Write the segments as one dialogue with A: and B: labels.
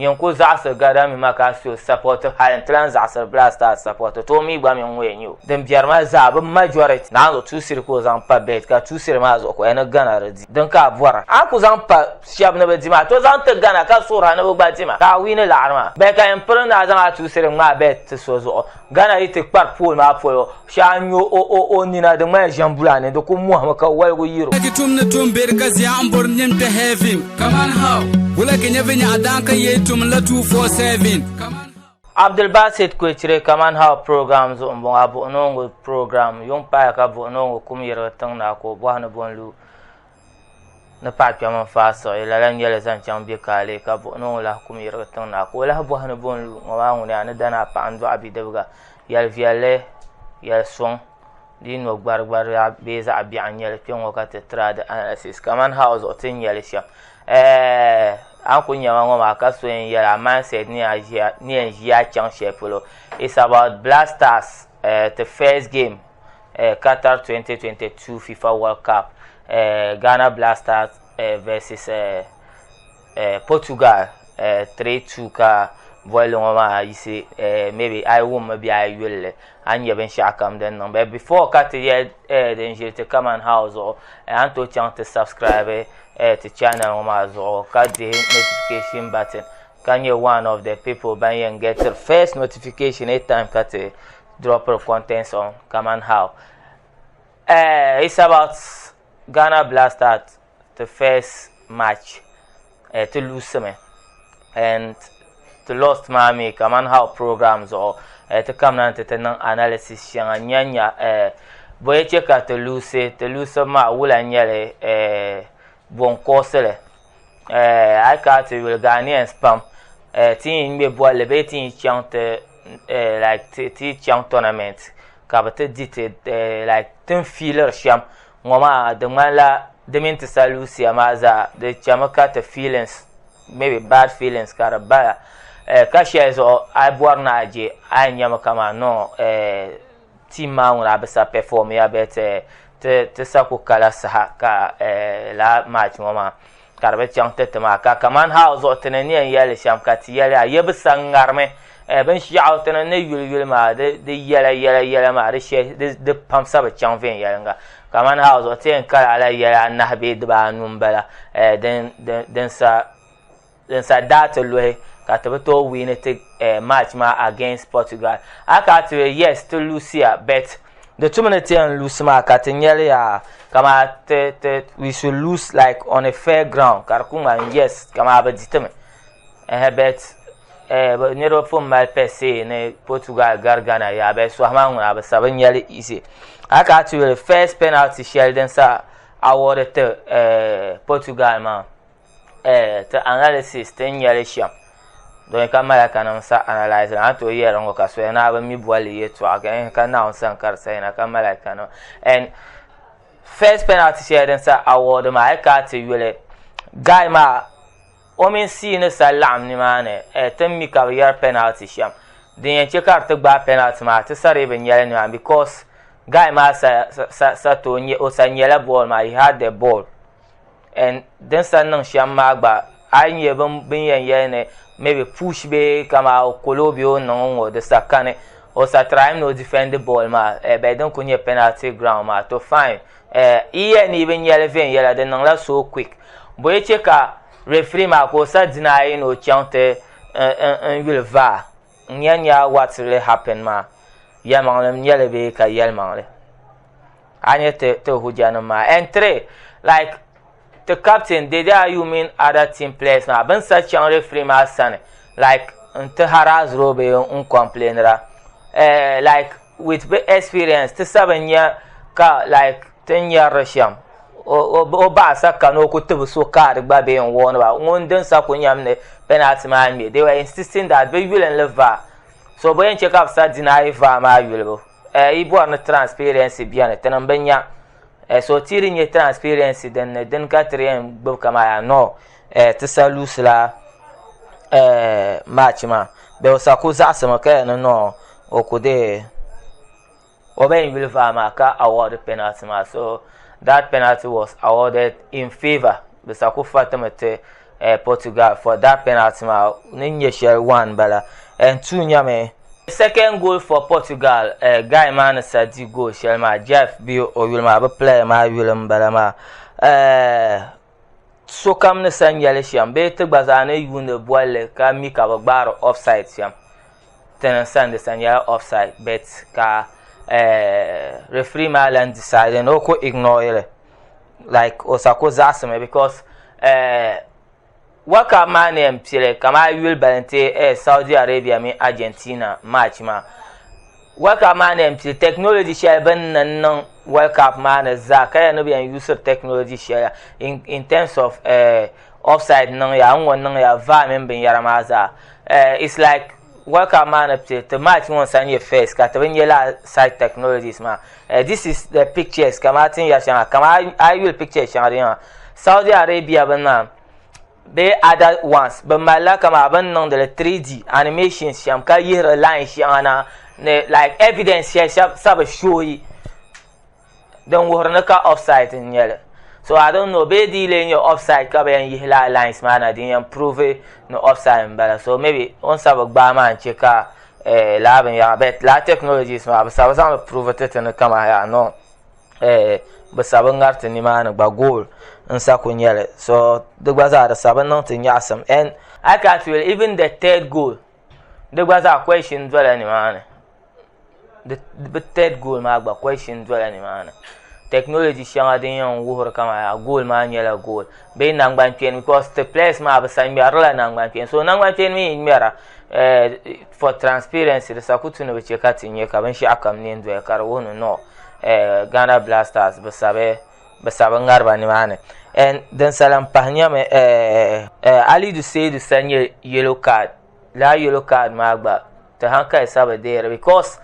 A: Nyin ku zaɣisi Gada mi maa ka a suhi support hali n-ti lan zaɣisiri Black Stars support to o mi gba mi ŋ-ŋɔ yɛn nyɛ o. Din biɛri maa zaa bɛ majority naan zuɣu 2 cedi ka o zaŋ pa bet ka 2 cedi maa zuɣu ka o yɛn ni Ghana di di. Din ka a bɔra a ku zaŋ pa shɛba ni bɛ di maa to zaŋ ti Ghana ka suhiri a ni bɛ gba di ma ka a wini laɣiri maa. Bɛ ka yɛn piri ni a zaŋ a 2 cedi ŋmaai bet ti so zuɣu Ghana yi ti kpari pool maa polo shee a nyo o nina di ŋmanila ʒiɛmbula ni di ku mɔhimi ka waligu yir o.
B: Ki tum ni tum beri ka zia n bori nyin kpe heaven. Kaman how? Wula ki nya vinyɛɣu daan ka yee tum la 247. Kaman how?
A: Abdulbasit Kwechire Kaman How program zuɣu m-bɔŋɔ a buɣinooŋgu program yuŋ paaya ka buɣinooŋgu kum yirigi tiŋ na ka o bɔhi ni bo n-lu ni paɣa kpɛm n-faai siɣi lala n-nyɛ li zaŋ chaŋ bɛ kaali ka buɣi ni o lahi kum yirigi tiŋ naa ka o lahi bɔhi ni bo n-lu ŋɔ maa ŋuni a ni da ni a paɣa n-dɔɣi bidibiga yɛli viɛlli yɛli suŋ di yi no gbarigbari bee zaɣ biɛɣu n-nyɛ li kpe ŋɔ ka ti tiri a di analysis kamani how zuɣu ti ni nyɛ li shɛm ɛɛh a ni kuli nya ma ŋɔ maa ka so yɛn yɛli a mindset ni yɛn ʒi a chaŋ shɛli polo it's about Black Stars the first game Qatar 2022 FIFA World Cup Ghana Black Stars versus Portugal 3-2 ka bolli ŋɔ maa yisi maybe a yi wummi bee a yi yuli li a ni nya binshɛɣu kam din niŋ but before ka ti yɛli din ʒili ti kaman how zuɣu a ni tooi chaŋ ti subscribe ti channel ŋɔ maa zuɣu ka dihi notification button ka nyɛ one of the people ban yɛn get first notification anytime ka ti dropper contents on kaman how it's about Ghana Black Stars the first match ti lose mi and ti lost maa mi kaman how program zuɣu ti kamina nti ti niŋ analysis shɛŋa nya nya bɔ chɛ ka ti lose ti lose maa wula n-nyɛ li bɔ n-cause li a yi kana ti yuli Ghanaians pam ti yi ŋmɛ bolli bee ti yi chaŋ ti like ti yi chaŋ tournament ka bɛ ti di ti like ti ni fiiliri shɛm ŋɔ maa di ŋmanila di mini ti sa luusiya maa zaa di chami ka ti feelings maybe bad feelings ka di bala ka shɛli zuɣu a yi bɔri ni a je a yɛn nyami kaman no team maa ŋuna bi sa perform ya but ti sa ku kala saha ka lala match ŋɔ maa ka di bi chaŋ ti ti maa ka kaman how zuɣu ti ni ni yɛn yɛli shɛm ka ti yɛli ya yi bi sa ŋarimi binshɛɣu ti ni ni yuli yuli maa di yɛla yɛla yɛla maa di shɛli di pam sa bi chaŋ viɛnyɛliŋga kaman how zuɣu ti yɛn kali a la yɛla anahi bee dibaanu m-bala din sa din sa daa ti luhi ka ti bi tooi wini ti match maa against Portugal. A ka ti yes ti lusiya but di tumi ni ti yɛn lusi maa ka ti nyɛli yaa kamaa ti ti we should lose like on a fair ground ka di ku ŋmani yes kamaa bi di ti mi ɛhɛ but niriba pun mali per se ni Portugal gari Ghana yaa but sɔhi maa ŋuna bi sa bi nyɛli easy. A ka ti yuli first penalty shɛli din sa award ti Portugal maa. Ti analysis ti ni nyɛli shɛm domi ka malaka nim sa analyse a ni tooi yɛri ŋɔ ka soya ni a bi mi bolli yɛltɔɣa ka eh ka Naawuni sani ka di sa yina ka malaka nim and first penalty shɛli din sa award maa a yi kana ti yuli guy maa o mini C ni sa laɣim nimaani ti ni mi ka bi yɛri penalty shɛm din yɛn chɛ ka di ti gbaai penalty maa ti sa dii bi nyɛli nimaani because guy maa sa tooi o sa nyɛla ball maa he had the ball. And din sa niŋ shɛm maa gba a yi nyɛ bin yɛn yɛli ni maybe push bee kama o kolo bee o niŋ ŋɔ di sa kani o sa try ni o defend ball maa eh, but din ku nyɛ penalty ground maa to fine eh, i yɛli ni i bi nyɛli viɛnyɛla di niŋla so quick bo yi chɛ ka referee maa ka o sa deny ni o chaŋ ti n yuli VAR n nya nya what really happen maa yɛlimaŋli n nyɛli bee ka yɛlimaŋli A nyɛ ti ti hujjanim maa. And three, like ti captain Dede Ayew mini other team players maa bɛ ni sa chaŋ referee maa sani like n ti harassiri o bee n complainira eh, like with bɛ experience ti sa bi nya ka like ti ni nyari li shɛm o o baɣa sa kani o ku tibi so card gba bee n warn ba ŋun din sa ku nyam ni penalty maa ŋmɛ they were insisting that bɛ yuli n li VAR so bɛ yɛn chɛ ka bɛ sa deny VAR maa yulibu. Yi bɔri ni transparency beni, tinim bi nya. So ti di nya transparency din ni, dini ka ti di yɛn gbubi kaman yaa no ti sa luusila match maa. Bee o sa ku zaɣisimi ka yɛli ni no o ku deei o bɛn yuli VAR maa ka award penalty maa. So that penalty was awarded in favour. Bɛ sa ku fa ti mi ti. Portugal for that penalty maa ni nyɛ shɛli one bala and two nyɛmi second goal for Portugal guy maa ni sa di goal shɛli maa Jeff bi o yuli maa bi player maa yuli n bala maa sokam ni sa nyɛli shɛm bee ti gba zaa ni yuuni bolli ka mi ka bi gbaari offside shɛm tini sani di sa nyɛla offside but ka referee maa lan decide ni o ku ignore li like o sa ku zaɣasimi because World Cup maa ni yɛn pili kamani a yuli balinte Saudi Arabia mini Argentina match maa World Cup maa ni yɛn pili technology shɛli bɛ ni niŋ World Cup maa ni zaa ka yɛli ni bɛ yɛn usiri technology shɛli in, in terms of offside niŋ ya n ŋɔ niŋ ya VAR mini binyɛra maa zaa it's like World Cup maa ni pili ti match ŋɔ n-sa nyɛ first ka ti bi nya lala side technologies maa this is the pictures kamani ti ni yɛri shɛŋa kamani a yi yuli pictures shɛŋa din maa Saudi Arabia bini maa bee other ones bɛ malila kamani bɛ ni niŋdi li 3D animations shɛm ka yihiri line shɛŋa na ni like evidence shɛli sa bi show din wuhiri ni ka offside n nyɛli so I don't know bee di yi lee nyɛ offside ka bɛ yɛn yihi lala lines maa na din yɛn prove ni offside n bala so maybe o ni sa bi gbaai maa n che ka eh, lala binyɛra but lala technologies maa bi sa bi zaŋli prove ti ti ni kama yaa no eh, bi sa bi ŋariti nimaani gba goal n sa ku nyɛli so di gba zaa di sa bi niŋ ti nyaɣasim and I can feel even the third goal di gba zaa question dola nimaani Bɛ third goal maa gba question dola nimaani. Technology shɛŋa din yɛn wuhiri kaman yaa goal maa nyɛla goal bee nangban kpɛni because ti players maa bɛ sa ŋmɛrila nangban kpɛni so nangban kpɛni mi yi ŋmɛra for transparency di sa ku tu ni bɛ che ka ti nya ka binshɛɣu kam ne n-doya ka di wuhi ni no Ghana Black Stars bɛ sa bɛ sa bi ŋari ba nimaani. And din sa lan pahi nyɛmi Alidu Seidu sa nyɛ yellow card Lala yellow card maa gba ti hankali sa bi deeri because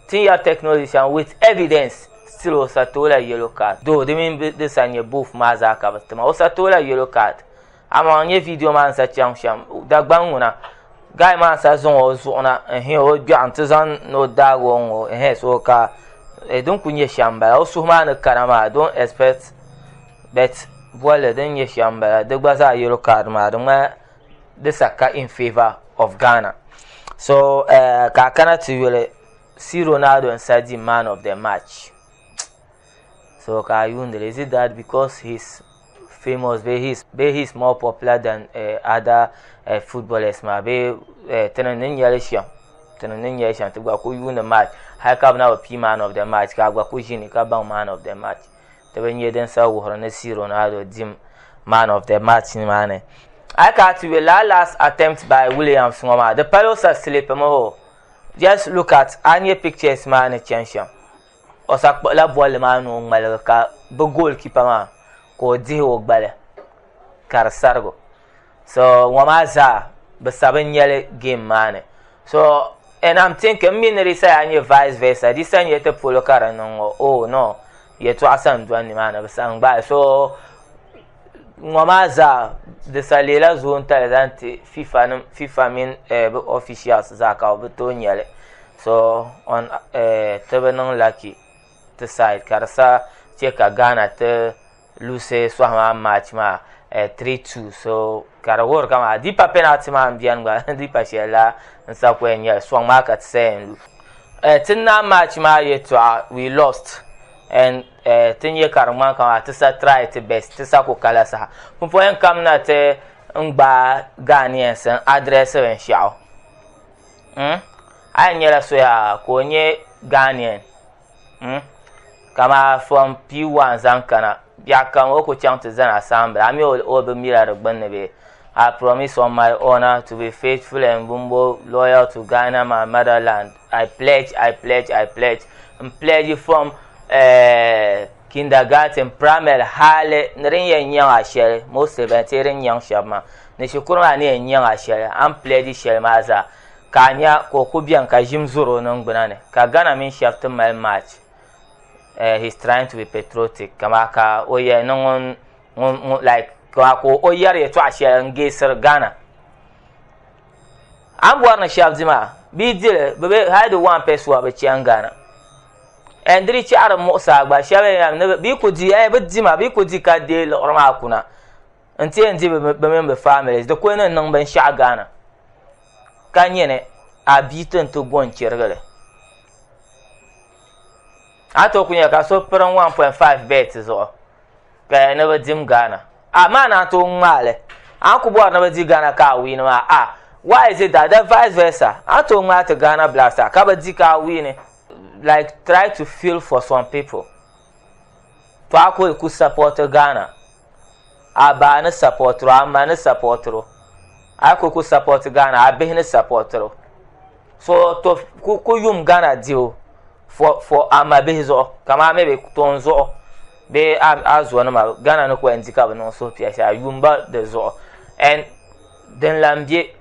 A: ti ni yɛri technology shɛm with evidence still o sa ti o la yellow card though di mini di sa nyɛ both maa zaa ka bi tima o sa ti o la yellow card amaa n nyɛ video maa ni sa chaŋ shɛm Dagbaŋ ŋuna guy maa sa zaŋ o zuɣu na n o gbiɛɣu n ti zaŋ ni o daagi o ŋɔ n so ka din ku nyɛ shɛm n bala o suhu maa ni kana maa don't expect but bolli din nyɛ shɛm n bala di gba zaa yellow card maa di ŋmanila di sa ka in favour of Ghana so uh, ka a kana ti yuli C Ronaldo n sa di man of the match so ka a yuundili is it that because he's famous bee he's, bee he's more popular than uh, other uh, footballers maa bee uh, tini ni nyɛli shɛm tini ni nyɛli shɛm ti gba ku yuundi match hali ka bi na bi pii man of the match ka a gba ku ʒini ka baŋ man of the match Ti bi nya din sa wuhiri ni C Ronaldo dim man of the match nimaani. A ka ti yuli lala last attempt by Williams ŋɔ maa di pali o sa slip mi ho. Just look at a nya pictures maa ni chani shɛm. O sa kpuɣila bolli maa ni o ŋmaligi ka bɛ goalkeeper maa ka o dihi o gbali ka di sarigi o. So ŋɔ maa zaa bɛ sa bi nyɛli game maa ni. So and I'm thinking m mi ni di sa yaa nyɛ vice versa di sa nyɛ ti polo ka di niŋ ŋɔ oh no yɛltɔɣa sa n doli nimaani bɛ sa n gbaai so ŋɔ maa zaa di sa leela zoontali zaŋ ti FIFA nim FIFA mini eh, bɛ officials zaa ka bɛ bi tooi nyɛli so on eh, ti bi niŋ lucky ti side ka di sa chɛ ka Ghana ti Lucy sɔhi maa match maa 3-2 so ka di wuhiri kaman di pa penalty maa m-beni gba di pa shɛli la n sa ku yɛn nyɛli sɔŋ maa ka ti sa yɛn lu. Ti naai match maa yɛltɔɣa we lost and ti nya ka di ŋmani kaman ti sa try ti best ti sa ku kala saha. Pumpɔŋ yɛn kamina ti n gbaai Ghanaians n address binshɛɣu. A yɛn nyɛla so yaa ka o nyɛ Ghanaian. Hmm? Kama from P1 zaŋ kana, biɛɣu kam o ku chaŋ ti zani assembly, a mi o bi mila di gbunni bee? I promise on my honor to be faithful and bumbo loyal to Ghana, my motherland. I pledge, I pledge, I pledge. N pledge from eh, kindergarten, primary, hali ni din yɛn nyaŋ a shɛli, mostly ban ti din nyaŋ shɛba maa, ni shikuru maa ni yɛn nyaŋ a shɛli, a ni pledge shɛli maa zaa. Ka a nya ka o ku beni ka ʒim zɔri o niŋgbuna ni, ka Ghana mini shɛba ti mali match. Eh, he's trying to be patriotic, kamaa ka o yɛli ni ŋun, ŋun, ŋun, like, kamaa ka o yɛri yɛtɔɣa shɛli n-geesiri Ghana. A ni bɔri ni shɛba di maa, bɛ yi di li, bɛ be hali di one pesewa bi chani Ghana. And di di chaɣiri muɣisi a gba, shɛba yɛn ni bɛ yi ku di, eh, bɛ di ma, bɛ yi ku di ka deei liɣiri maa kuna. N ti yɛn di bɛ mini bɛ families di kuli ni niŋ binshɛɣu Ghana ka nyini a bia ti n-ti go n-chirigi li. A ni tooi ku nya ka so pirim 1.5 bet zuɣu ka ni bɛ dim Ghana. A maa naan tooi ŋmaai li. A ni ku bɔri ni bɛ di Ghana ka a wini maa, a why is it that the vice versa? A ni tooi ŋmaai ti Ghana Black Stars ka bɛ di ka a wini. Like try to feel for some people. To a ku ku support Ghana. A ba ni support o, a ma ni support o. A ku ku support Ghana, a bihi ni support o. So to ku ku yum Ghana dibu for for a ma bihi zuɣu kamani maybe to n zuɣu bee a a zonima Ghana ni ku yɛn di ka bi niŋ suhupiɛlli shɛli a yum ba di zuɣu and din lan be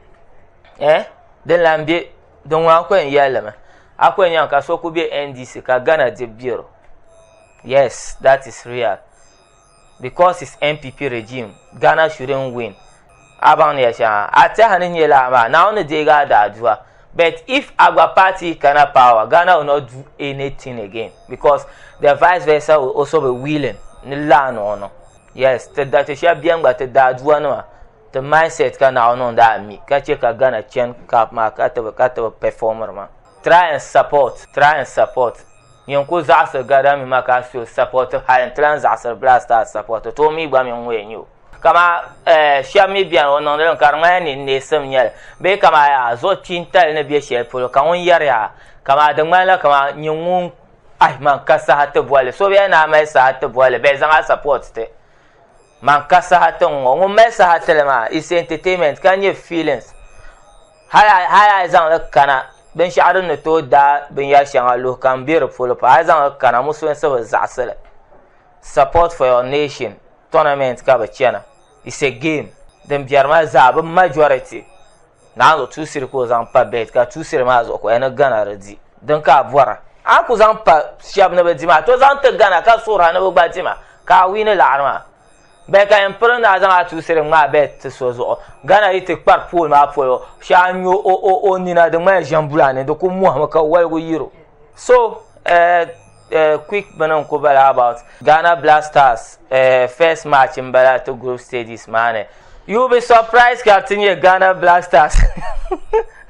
A: eh din lan be din ŋɔ a ku yɛn yɛli li mi a ku yɛn nyami ka so ku be NDC ka Ghana dibu be o yes that is real. Because it's NPP regime, Ghana shouldn't win. A baŋ ni ya shɛŋa a tɛha ni nyɛ laa maa, Naawuni ni deegi a daadua. But if a gba party kana power, Ghana will not do anything again because the vice versa will also be willing ni laa ni o niŋ. Yes, ti da ti shɛba bɛni gba ti daadua nima, ti mindset ka Naawuni niŋdi a mi ka che ka Ghana chani cup maa ka ti bi performiri maa. Try and support, try and support. Nyin ku zaɣisiri Ghana mi maa ka a suhi support hali n-ti lan zaɣisiri Black Stars support ti o mi gba mi ŋ-ŋɔ yɛn nyɛ o. Kaman shɛba mi beni o niŋdi li mi ka di ŋmanila ninneesim n-nyɛ li bee kaman yaa zuɣu kpintali ni be shɛli polo ka ŋun yɛri yaa kaman di ŋmanila kaman nyin ŋun ahi man ka saha ti bolli so bee ni a mali saha ti bolli bee zaŋ a support ti man ka saha ti ŋ-ŋɔ ŋun mali saha ti li maa is entertainment ka nyɛ feelings. Hal a yi zaŋ li kana binshɛɣu din ni tooi daai binyɛr shɛŋa luhi ka m be di polo paa, a yi zaŋ li kana musulinsi bi zaɣisi li. Support for your nation tournament ka bɛ chana. It's a game. Din biɛri maa zaa bɛ majority naan zuɣu tuusiri ka o zaŋ pa bet ka tuusiri maa zuɣu ka o yɛn ni Ghana di di. Din ka a bɔra. A ku zaŋ pa shɛba ni bɛ di maa, to zaŋ ti Ghana ka suhira ni bɛ gba di ma ka a wini laɣiri maa. Bɛ ka yɛn piri ni a zaŋ a tuusiri ŋmaai bɛ ti so zuɣu. Ghana yi ti kpari pool maa polo, shee a nyo o o o nina di ŋmanila ʒiɛmbula ni di ku mɔhimi ka waligu yir o. So eh eh quick bini n ku bala about Ghana Black Stars eh first match n bala ti group stages maa ni. You will be surprised ka ti nyɛ Ghana Black Stars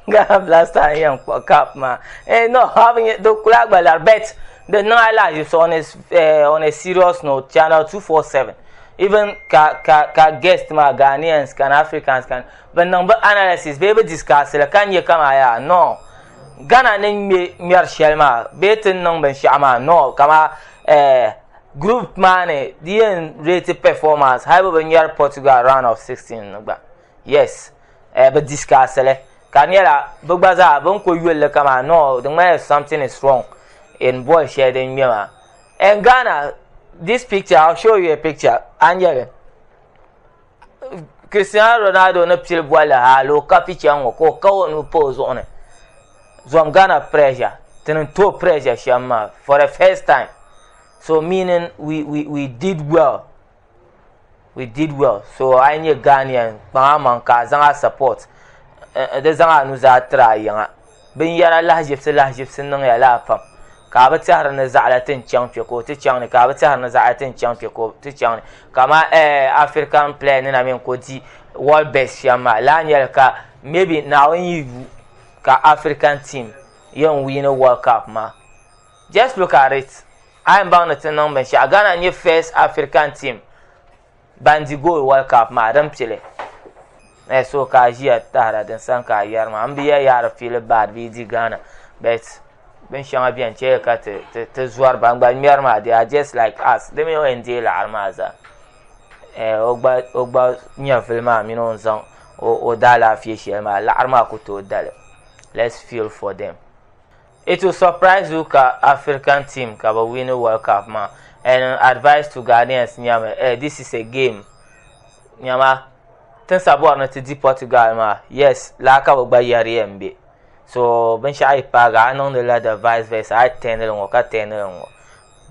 A: Ghana Black Stars n yɛn kpuɣi cup maa. Eh no, a bi nyɛ di kula gba lari but Di niŋ alahiʒi so on a, eh, on a serious note, Channel 247, even ka, ka, ka guest maa, Ghanaians kan Africans kan, bi niŋ bi analysis bee bi discuss li ka nyɛ kaman yaa, no, Ghana ni ŋmɛ ŋmɛri shɛli maa bee ti ni niŋ binshɛɣu maa, no, kaman eh, group maa ni di yɛn rate performance hali bi bi ŋmɛri Portugal round of 16 ni gba. Yes, eh, bi discuss li ka di nyɛla bi gba zaa bi ni ku yuli li kaman no di ŋmanila something is wrong in ball shɛli din ŋmɛ maa. And Ghana, this picture, I'll show you a picture, a ni nyɛli Cristiano Ronaldo ni pili bolli hali o ka picha ŋɔ ka o ka o nuu pa o zuɣu ni. Zom Ghana pressure, ti ni tooi pressure shɛm maa for the first time. So meaning we, we, we did well. We did well so a yi nyɛ Ghanaian kpaŋ a maŋ ka a zaŋ a support di zaŋ a nuzaa tiri a yiŋa binyɛra lahiʒibisi lahiʒibisi niŋya laa pam ka a bi tɛhiri ni zaɣila ti ni chaŋ kpe ka o ti chaŋ ni ka a bi tɛhiri ni zaɣila ti ni chaŋ kpe ka o ti chaŋ ni kaman African player ni na mi n-ku di world best shɛm maa laa nyɛli ka maybe Naawuni yi yu ka African team yɛn wini world cup maa just look at it. A yɛn baŋ ni ti niŋ binshɛɣu. Ghana n-nyɛ first African team ban di goal World Cup maa din pili. Eh, so ka a ʒiya tahira din sani ka a yɛri maa. M bi yɛli yaa di feel bad bee di Ghana but binshɛŋa beni chɛli ka ti, ti, ti zɔri ban gba ŋmɛri maa they are just like us. Di mi o yɛn deei laɣiri maa zaa. Eh, o gba, o gba nyɛvili maa mini o ni zaŋ o, o daalaafee shɛli maa laɣiri maa ku tooi dali. Let's feel for them. It will surprise you ka African team ka bɛ wini World Cup maa and advice to Ghanaians nyami eh this is a game nyama tinsa bɔri ni ti di Portugal maa yes laa ka bɛ gba yɛri yɛn be so binshɛɣu yi paagi a niŋdi la the vice versa a yi tɛnili ŋɔ ka tɛnili ŋɔ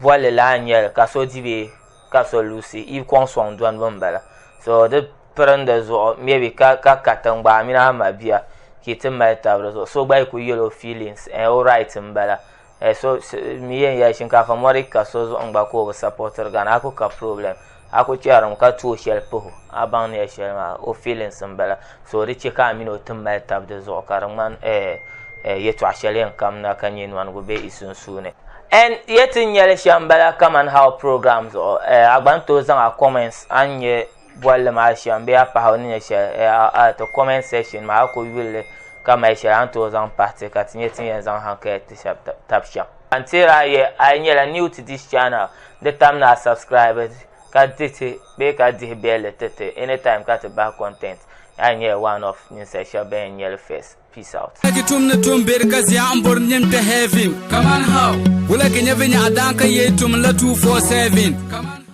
A: bolli laa n-nyɛli ka so di bee ka so lusi yi kɔŋ sɔŋ dɔnibu m-bala so di pirindi zuɣu maybe ka ka ka tiŋgbaa mini a ma bia ka yi ti mali tabi di zuɣu so gba yi ku yɛl o feelings eh o right m-bala eh so mi yɛn yɛli shinkaafa mɔri yi ka so zuɣu n gba ka o bi supportiri Ghana a ku ka problem. A ku chɛrimi ka tu o shɛli pahi o, a baŋ ni ya shɛli maa o feelings m-bala. So di chɛ ka a mini o ti mali tab di zuɣu ka di ŋmani yɛtɔɣ shɛli yɛn kamina ka nyɛ nɔnigu be i sunsuuni. N yɛ ti nya li shɛm bala kaman how program zuɣu, a gba ni tooi zaŋ a comments a ni nya bolli maa shɛm bee a pahi o ni nya shɛli ti comment section maa a ku yuli li ka mali shɛli a ni tooi zaŋ pahi ti ka ti nya ti ni yɛn zaŋ hankali ti tab shɛm. N teeri a yɛ a yi nyɛla new to this channel di tam ni a subscribe ka di ti bee ka dihi belli ti ti anytime ka ti bahi content a yi nyɛla one of ninsali shɛba ban yɛn nyɛli first. Peace out.
B: Ki tum ni tum beri ka zia n bori nyin kpe heaven. Kaman how? Wula ki nya vinyaɣa daan ka yee tum la 247.